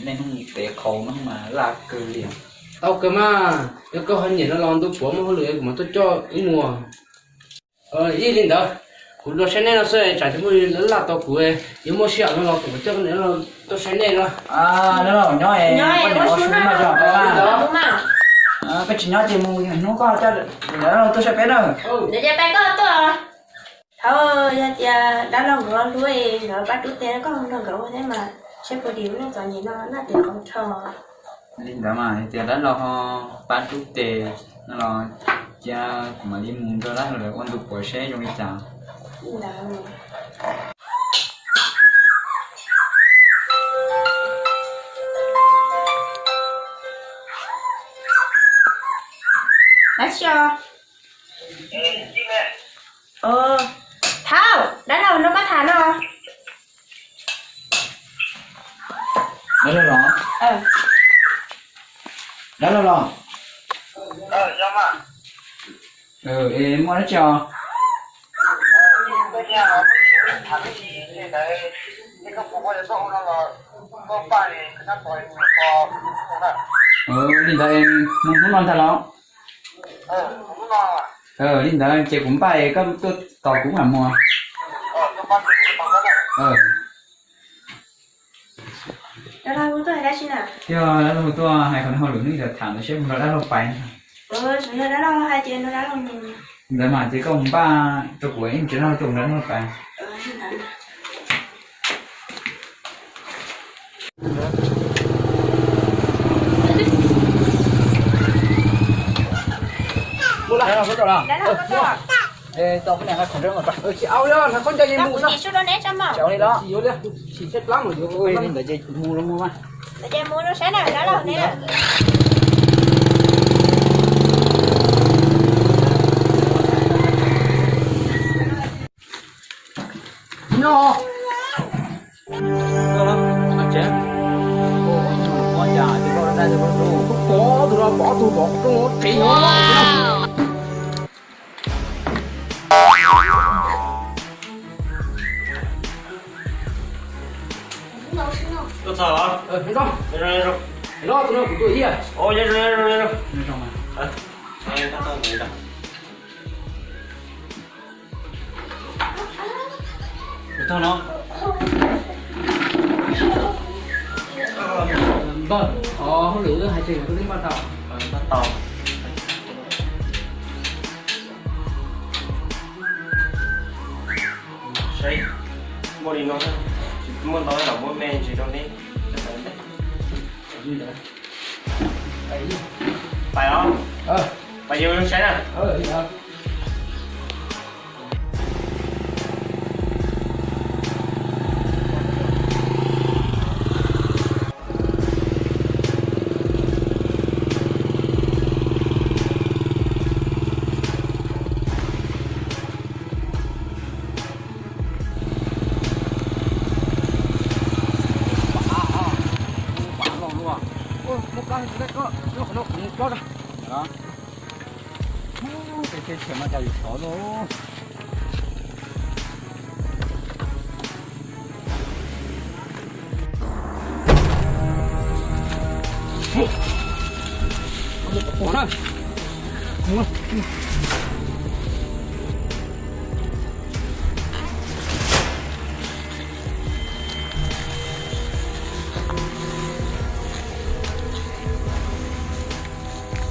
Nej hnub tes qhau no mas laj kawg li. Tau kawg mas, yog koj ho nyiam no los ntu puav muaj hauj lwm kuv mam tuaj coj wb mus. Ib li ntawd, kuv los saib nej no xwb, tsam ces muaj laj tau kuv, yuav muaj sij hawm no los kuv coj nej tuaj saib nej no. Nyob, koj tsis nyob ces mus hnub koj coj dab laug tuaj saib peb na. Thaum yog tias dab laug nkawd hlub, nkawd pab rub tes, koj nrog nkawd ua thiab mas, saib puas dim nej txom nyem no laj tes qhau rho. Li ntawd mas yog tias dab laug ho pab rub tes no los cia kuv mam li mus nrog dab laug lawv ua ntu puav seb zoo li cas. Dab tsi os? Thauj, dab laug nrog koj tham no. Dab laug los? Dab laug los? Es muaj dab tsi os? Li ntawd es mus hnub no ntag los? Li ntawd ces kuv npaj es koj tuaj tos kuv mam mus. Dab laug tuaj hais dab tsi na? Yog dab laug tuaj hais qhov hauj lwm no, tham ntawd seb puas nrog dab laug pais. Yog dab laug hais ces nrog dab laug mus. Ntawd mas ces koj mus npaj rau kuv, ib tsam dab laug tuaj kuv nrog dab laug pais. Mus lawm. Dab laug tuaj. Tsis au li, hnav khaub ncaws mus xwb. Tsis au li los. Li ntawd ces mus los mus mas. Ces mus saib na dab laug ne. Pov tus no, pov tus pov rooj tsev no. Tuaj txog los? Nyob zoo, nyob zoo. Nyob zoo, nyob zoo. Kuv tuaj no. Npawg, qhov hauj lwm wb hais tseg kuv twb npaj tau. Npaj tau. Saib, muaj li no, tsis muaj ntau los muab me ntsis rau neb. Pais os. Pais yus saib na. Peb teb chaws no cas yuav sov luaj.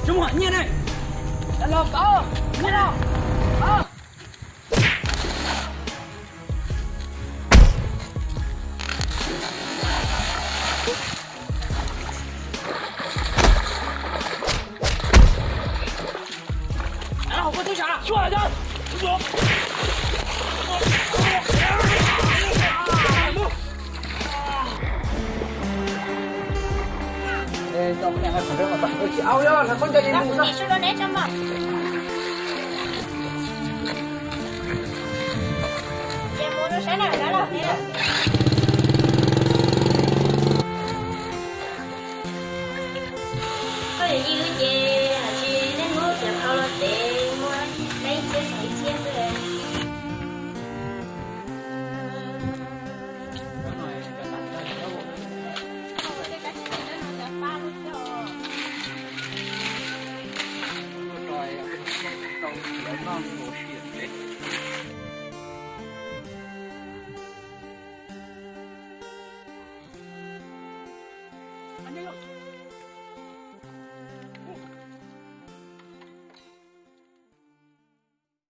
Tsis muaj nyiaj ne. Los koj, nyiaj los. Koj yuav yig wb ces hais tsis nej muab cov phau los tev, muab ib txhiab xwb, ib txhiab xwb. Lawv noj ntxuav siab peb.